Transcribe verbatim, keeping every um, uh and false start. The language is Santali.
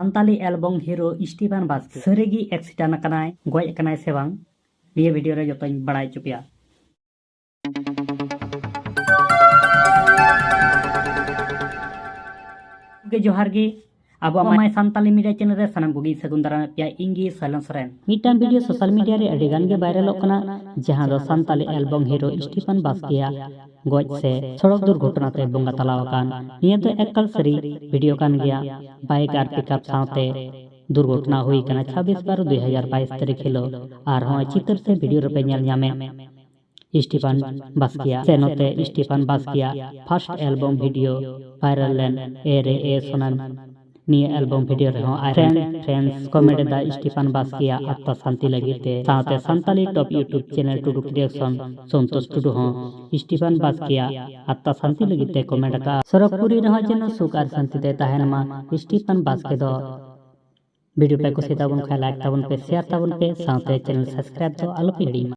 ᱥᱟᱱᱛᱟᱞᱤ ᱮᱞᱵᱚᱢ ᱦᱤᱨᱳ ᱥᱴᱤᱯᱷᱟᱱ ᱵᱟᱥᱠᱮ ᱥᱟᱹᱨᱤᱜᱮ ᱮᱠᱥᱤᱰᱮᱱᱴ ᱟᱠᱟᱱᱟᱭ, ᱜᱚᱡ ᱟᱠᱟᱱᱟᱭ ᱥᱮ ᱵᱟᱝ, ᱱᱤᱭᱟᱹ ᱵᱷᱤᱰᱤᱭᱳ ᱨᱮ ᱡᱚᱛᱚᱧ ᱵᱟᱲᱟᱭ ᱦᱚᱪᱚ ᱯᱮᱭᱟ᱾ ᱜᱚᱢᱠᱮ ᱡᱚᱦᱟᱨ ᱜᱮ᱾ ᱟᱵᱚᱣᱟᱜ ᱢᱟᱭ ᱥᱟᱱᱛᱟᱞᱤ ᱢᱤᱰᱤᱭᱟ ᱪᱮᱱᱮᱞ ᱨᱮ ᱥᱟᱱᱟᱢ ᱠᱚᱜᱮᱧ ᱥᱟᱹᱜᱩᱱ ᱫᱟᱨᱟᱢᱮᱫ ᱯᱮᱭᱟ᱾ ᱤᱧ ᱜᱮ ᱥᱟᱭᱞᱮᱱ ᱥᱚᱨᱮᱱ᱾ ᱢᱤᱫᱴᱟᱝ ᱵᱷᱤᱰᱤᱭᱳ ᱥᱳᱥᱟᱞ ᱢᱤᱰᱤᱭᱟ ᱨᱮ ᱟᱹᱰᱤ ᱜᱟᱱ ᱜᱮ ᱵᱷᱟᱭᱨᱟᱞᱚᱜ ᱠᱟᱱᱟ, ᱡᱟᱦᱟᱸ ᱫᱚ ᱥᱟᱱᱛᱟᱞᱤ ᱮᱞᱵᱚᱢ ᱦᱤᱨᱳ ᱥᱴᱤᱯᱷᱟᱱ ᱵᱟᱥᱠᱮᱭᱟᱜ ᱜᱚᱡ ᱥᱮ ᱥᱚᱲᱚᱠ ᱫᱩᱨᱜᱷᱚᱴᱚᱱᱟ ᱛᱮ ᱵᱚᱸᱜᱟ ᱛᱟᱞᱟ ᱟᱠᱟᱱ᱾ ᱱᱤᱭᱟᱹ ᱫᱚ ᱮᱠᱟᱞ ᱥᱟᱹᱨᱤ ᱵᱷᱤᱰᱤᱭᱳ ᱠᱟᱱ ᱜᱮᱭᱟ᱾ ᱵᱟᱭᱤᱠ ᱟᱨ ᱯᱤᱠᱟᱯ ᱥᱟᱶᱛᱮ ᱫᱩᱨᱜᱷᱚᱴᱚᱱᱟ ᱦᱩᱭ ᱠᱟᱱᱟ ᱪᱷᱟᱵᱵᱤᱥ ᱵᱟᱨᱚ ᱫᱩ ᱦᱟᱡᱟᱨ ᱵᱟᱭᱤᱥ ᱛᱟᱹᱨᱤᱠᱷ ᱦᱤᱞᱳᱜ᱾ ᱟᱨ ᱦᱚᱸᱜᱼᱚᱭ ᱪᱤᱛᱟᱹᱨ ᱥᱮ ᱵᱷᱤᱰᱤᱭᱳ ᱨᱮᱯᱮ ᱧᱮᱞ ᱧᱟᱢᱮᱫ ᱥᱴᱤᱯᱷᱟᱱ ᱵᱟᱥᱠᱮᱭᱟᱜ ᱥᱮ ᱱᱚᱛᱮ ᱥᱴᱤᱯᱷᱟᱱ ᱵᱟᱥᱠᱮᱭᱟᱜ ᱯᱷᱟᱥᱴ ᱮᱞᱵᱚᱢ ᱵᱷᱤᱰᱤᱭᱳ ᱵᱷᱟᱭᱨᱟᱞ ᱞᱮᱱ ᱮ ᱨᱮ ᱮ ᱥᱚᱱᱟᱢ᱾ ᱱᱤᱭᱟᱹ ᱮᱞᱵᱚᱢ ᱵᱷᱤᱰᱤᱭᱳ ᱨᱮᱦᱚᱸ ᱟᱭ ᱯᱷᱨᱮᱱᱰ ᱯᱷᱨᱮᱱᱰᱥ ᱠᱚ ᱢᱮᱱ ᱮᱫᱟ ᱥᱴᱤᱯᱷᱟᱱ ᱵᱟᱥᱠᱮᱭᱟᱜ ᱟᱛᱛᱟ ᱥᱟᱱᱛᱤ ᱞᱟᱹᱜᱤᱫ ᱛᱮ᱾ ᱥᱟᱶᱛᱮ ᱥᱟᱱᱛᱟᱞᱤ ᱴᱚᱯ ᱭᱩᱴᱩᱵ ᱪᱮᱱᱮᱞ ᱴᱩᱰᱩ ᱠᱨᱤᱭᱮᱥᱚᱱ ᱥᱚᱱᱛᱳᱥ ᱴᱩᱰᱩ ᱦᱚᱸ ᱥᱴᱤᱯᱷᱟᱱ ᱵᱟᱥᱠᱮᱭᱟᱜ ᱟᱛᱛᱟ ᱥᱟᱱᱛᱤ ᱞᱟᱹᱜᱤᱫ ᱛᱮ ᱠᱚᱢᱮᱱᱴ ᱟᱠᱟᱫᱼᱟ, ᱥᱚᱨᱚᱜᱽᱯᱩᱨᱤ ᱨᱮᱦᱚᱸ ᱡᱮᱱᱚ ᱥᱩᱠ ᱟᱨ ᱥᱟᱱᱛᱤ ᱛᱮ ᱛᱟᱦᱮᱱ ᱢᱟ ᱥᱴᱤᱯᱷᱟᱱ ᱵᱟᱥᱠᱮ ᱫᱚ᱾ ᱵᱷᱤᱰᱤᱭᱳ ᱯᱮ ᱠᱩᱥᱤ ᱛᱟᱵᱚᱱ ᱠᱷᱟᱱ ᱞᱟᱭᱤᱠ ᱛᱟᱵᱚᱱ ᱯᱮ, ᱥᱮᱭᱟᱨ ᱛᱟᱵᱚᱱ ᱯᱮ, ᱥᱟᱶᱛᱮ ᱪᱮᱱᱮᱞ ᱥᱟᱵᱥᱠᱨᱟᱭᱤᱵ ᱫᱚ ᱟᱞᱚᱯᱮ ᱦᱤᱲᱤᱧ ᱢᱟ᱾